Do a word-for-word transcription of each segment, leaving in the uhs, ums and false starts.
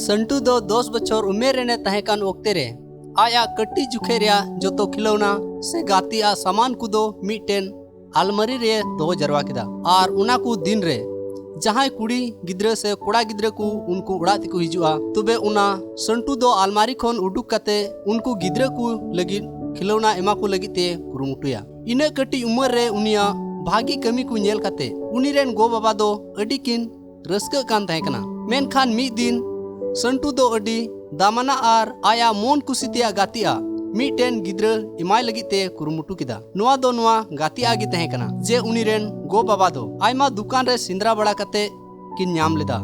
ᱥᱟᱱᱴᱩ ᱫᱚ ᱫᱚᱥ ᱵᱚᱪᱷᱚᱨ ᱩᱢᱮᱨ ᱨᱮᱱᱮ ᱛᱟᱦᱮᱸ ᱠᱟᱱ ᱚᱠᱛᱮ ᱨᱮ ᱟᱡᱟᱜ ᱠᱟᱹᱴᱤᱡ ᱡᱚᱠᱷᱮᱡ ᱨᱮᱭᱟᱜ ᱡᱚᱛᱚ ᱠᱷᱤᱞᱳᱱᱟ ᱥᱮ ᱜᱟᱛᱮᱜ ᱥᱟᱢᱟᱱ ᱠᱚᱫᱚ ᱢᱤᱫᱴᱮᱱ ᱟᱞᱢᱟᱨᱤ ᱨᱮ ᱫᱚᱦᱚ ᱡᱟᱨᱣᱟ ᱠᱮᱫᱟ᱾ ᱟᱨ ᱚᱱᱟ ᱠᱚ ᱫᱤᱱ ᱨᱮ ᱡᱟᱦᱟᱸᱭ ᱠᱩᱲᱤ ᱜᱤᱫᱽᱨᱟᱹ ᱥᱮ ᱠᱚᱲᱟ ᱜᱤᱫᱽᱨᱟᱹ ᱠᱚ ᱩᱱᱠᱩ ᱚᱲᱟᱜ ᱛᱮᱠᱚ ᱦᱤᱡᱩᱜᱼᱟ, ᱛᱚᱵᱮ ᱚᱱᱟ ᱥᱟᱱᱴᱩ ᱫᱚ ᱟᱞᱢᱟᱨᱤ ᱠᱷᱚᱱ ᱩᱰᱩᱠ ᱠᱟᱛᱮ ᱩᱱᱠᱩ ᱜᱤᱫᱽᱨᱟᱹ ᱠᱚ ᱞᱟᱹᱜᱤᱫ ᱠᱷᱤᱞᱳᱱᱟ ᱮᱢᱟ ᱠᱚ ᱞᱟᱹᱜᱤᱫ ᱛᱮ ᱠᱩᱨᱩᱢᱩᱴᱩᱭᱟ᱾ ᱤᱱᱟᱹᱜ ᱠᱟᱹᱴᱤᱡ ᱩᱢᱮᱨ ᱨᱮ ᱩᱱᱤᱭᱟᱜ ᱵᱷᱟᱹᱜᱤ ᱠᱟᱹᱢᱤ ᱠᱚ ᱧᱮᱞ ᱠᱟᱛᱮ ᱩᱱᱤ ᱨᱮᱱ ᱜᱚ ᱵᱟᱵᱟ ᱫᱚ ᱟᱹᱰᱤ ᱠᱤᱱ ᱨᱟᱹᱥᱠᱟᱹᱜ ᱠᱟᱱ ᱛᱟᱦᱮᱸ ᱠᱟᱱᱟ᱾ ᱢᱮᱱᱠᱷᱟᱱ ᱢᱤᱫ ᱫᱤᱱ ᱥᱟᱱᱴᱩ ᱫᱚ ᱟᱹᱰᱤ ᱫᱟᱢᱟᱱᱟᱜ ᱟᱨ ᱟᱭᱟᱜ ᱢᱚᱱ ᱠᱩᱥᱤ ᱛᱮᱭᱟᱜ ᱜᱟᱛᱮᱜ ᱢᱤᱫᱴᱮᱱ ᱜᱤᱫᱽᱨᱟᱹ ᱮᱢᱟᱭ ᱞᱟᱹᱜᱤᱫ ᱛᱮ ᱠᱩᱨᱩᱢᱩᱴᱩ ᱠᱮᱫᱟ᱾ ᱱᱚᱣᱟ ᱫᱚ ᱱᱚᱣᱟ ᱜᱟᱛᱮᱜ ᱜᱮ ᱛᱟᱦᱮᱸ ᱠᱟᱱᱟ ᱡᱮ ᱩᱱᱤ ᱨᱮᱱ ᱜᱚ ᱵᱟᱵᱟ ᱫᱚ ᱟᱭᱢᱟ ᱫᱚᱠᱟᱱ ᱨᱮ ᱥᱮᱸᱫᱽᱨᱟ ᱵᱟᱲᱟ ᱠᱟᱛᱮ ᱠᱤᱱ ᱧᱟᱢ ᱞᱮᱫᱟ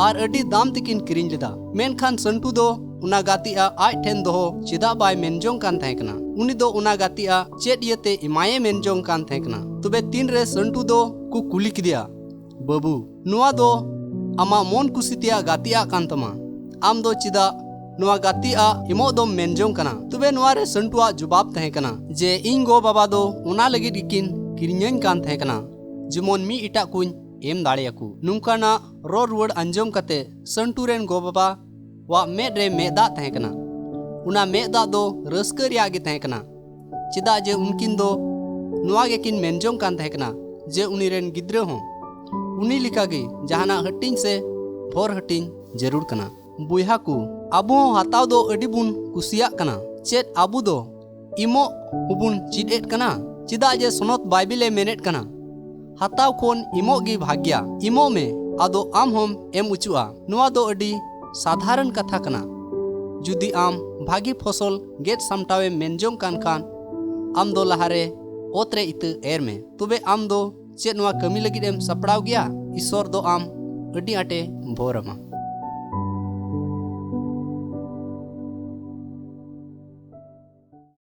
ᱟᱨ ᱟᱹᱰᱤ ᱫᱟᱢ ᱛᱮᱠᱤᱱ ᱠᱤᱨᱤᱧ ᱞᱮᱫᱟ᱾ ᱢᱮᱱᱠᱷᱟᱱ ᱥᱟᱱᱴᱩ ᱫᱚ ᱚᱱᱟ ᱜᱟᱛᱮᱜ ᱟᱡ ᱴᱷᱮᱱ ᱫᱚᱦᱚ ᱪᱮᱫᱟᱜ ᱵᱟᱭ ᱢᱮᱱ ᱡᱚᱝ ᱠᱟᱱ ᱛᱟᱦᱮᱸ ᱠᱟᱱᱟ? ᱩᱱᱤ ᱫᱚ ᱚᱱᱟ ᱜᱟᱛᱮᱜ ᱪᱮᱫ ᱤᱭᱟᱹᱛᱮ ᱮᱢᱟᱭᱮ ᱢᱮᱱ ᱡᱚᱝ ᱠᱟᱱ ᱛᱟᱦᱮᱸ ᱠᱟᱱᱟ? ᱛᱚᱵᱮ ᱛᱤᱱᱨᱮ ᱥᱟᱱᱴᱩ ᱫᱚ ᱠᱚ ᱠᱩᱞᱤ ᱠᱮᱫᱮᱭᱟ, "ᱵᱟᱹᱵᱩ, ᱱᱚᱣᱟ ᱫᱚ ᱟᱢᱟᱜ ᱢᱚᱱ ᱠᱩᱥᱤ ᱛᱮᱭᱟᱜ ᱜᱟᱛᱮᱜ ᱠᱟᱱ ᱛᱟᱢᱟ, ᱟᱢ ᱫᱚ ᱪᱮᱫᱟᱜ ᱱᱚᱣᱟ ᱜᱟᱛᱮᱜ ᱮᱢᱚᱜ ᱫᱚᱢ ᱢᱮᱱ ᱡᱚᱝ ᱠᱟᱱᱟ?" ᱛᱚᱵᱮ ᱱᱚᱣᱟ ᱨᱮ ᱥᱟᱱᱴᱩᱣᱟᱜ ᱡᱚᱵᱟᱵ ᱛᱟᱦᱮᱸ ᱠᱟᱱᱟ ᱡᱮ ᱤᱧ ᱜᱚ ᱵᱟᱵᱟ ᱫᱚ ᱚᱱᱟ ᱞᱟᱹᱜᱤᱫ ᱜᱮᱠᱤᱱ ᱠᱤᱨᱤᱧᱟᱹᱧ ᱠᱟᱱ ᱛᱟᱦᱮᱸ ᱠᱟᱱᱟ, ᱡᱮᱢᱚᱱ ᱢᱤᱫ ᱮᱴᱟᱜ ᱠᱚᱧ ᱮᱢ ᱫᱟᱲᱮᱭᱟᱠᱚ᱾ ᱱᱚᱝᱠᱟᱱᱟᱜ ᱨᱚᱲ ᱨᱩᱣᱟᱹᱲ ᱟᱸᱡᱚᱢ ᱠᱟᱛᱮ ᱥᱟᱱᱴᱩ ᱨᱮᱱ ᱜᱚ ᱵᱟᱵᱟ ᱣᱟᱜ ᱢᱮᱫ ᱨᱮ ᱢᱮᱫ ᱫᱟᱜ ᱛᱟᱦᱮᱸ ᱠᱟᱱᱟ᱾ ᱚᱱᱟ ᱢᱮᱫ ᱫᱟᱜ ᱫᱚ ᱨᱟᱹᱥᱠᱟᱹ ᱨᱮᱭᱟᱜ ᱜᱮ ᱛᱟᱦᱮᱸ ᱠᱟᱱᱟ, ᱪᱮᱫᱟᱜ ᱡᱮ ᱩᱱᱠᱤᱱ ᱫᱚ ᱱᱚᱣᱟ ᱜᱮᱠᱤᱱ ᱢᱮᱱ ᱡᱚᱝ ᱠᱟᱱ ᱛᱟᱦᱮᱸ ᱠᱟᱱᱟ ᱡᱮ ᱩᱱᱤ ᱨᱮᱱ ᱜᱤᱫᱽᱨᱟᱹ ᱦᱚᱸ ᱩᱱᱤ ᱞᱮᱠᱟᱜᱮ ᱡᱟᱦᱟᱱᱟᱜ ᱦᱟᱹᱴᱤᱧ ᱥᱮ ᱵᱷᱚᱨ ᱦᱟᱹᱴᱤᱧ ᱡᱟᱹᱨᱩᱲ ᱠᱟᱱᱟ᱾ ᱵᱚᱭᱦᱟ ᱠᱚ, ᱟᱵᱚ ᱦᱚᱸ ᱦᱟᱛᱟᱣ ᱫᱚ ᱟᱹᱰᱤ ᱵᱚᱱ ᱠᱩᱥᱤᱭᱟᱜ ᱠᱟᱱᱟ᱾ ᱪᱮᱫ ᱟᱵᱚ ᱫᱚ ᱮᱢᱚᱜ ᱦᱚᱸᱵᱚᱱ ᱪᱮᱫ ᱮᱫ ᱠᱟᱱᱟ? ᱪᱮᱫᱟᱜ ᱡᱮ ᱥᱚᱱᱚᱛ ᱵᱟᱭᱵᱮᱞᱮ ᱢᱮᱱᱮᱫ ᱠᱟᱱᱟ, ᱦᱟᱛᱟᱣ ᱠᱷᱚᱱ ᱮᱢᱚᱜ ᱜᱮ ᱵᱷᱟᱜᱮᱭᱟ᱾ ᱮᱢᱚᱜ ᱢᱮ, ᱟᱫᱚ ᱟᱢ ᱦᱚᱸᱢ ᱮᱢ ᱚᱪᱚᱜᱼᱟ᱾ ᱱᱚᱣᱟ ᱫᱚ ᱟᱹᱰᱤ ᱥᱟᱫᱷᱟᱨᱚᱱ ᱠᱟᱛᱷᱟ ᱠᱟᱱᱟ᱾ ᱡᱩᱫᱤ ᱟᱢ ᱵᱷᱟᱹᱜᱤ ᱯᱷᱚᱥᱚᱞ ᱜᱮᱫ ᱥᱟᱢᱴᱟᱣᱮᱢ ᱢᱮᱱ ᱡᱚᱝ ᱠᱟᱱ ᱠᱷᱟᱱ, ᱟᱢ ᱫᱚ ᱞᱟᱦᱟᱨᱮ ᱚᱛ ᱨᱮ ᱤᱛᱟᱹ ᱮᱨ ᱢᱮ᱾ ᱛᱚᱵᱮ ᱟᱢ ᱫᱚ ᱪᱮᱫ ᱱᱚᱣᱟ ᱠᱟᱹᱢᱤ ᱞᱟᱹᱜᱤᱫ ᱮᱢ ᱥᱟᱯᱲᱟᱣ ᱜᱮᱭᱟ? ᱤᱥᱚᱨ ᱫᱚ ᱟᱢ ᱟᱹᱰᱤ ᱟᱸᱴᱮ ᱵᱷᱳᱨ ᱟᱢᱟ᱾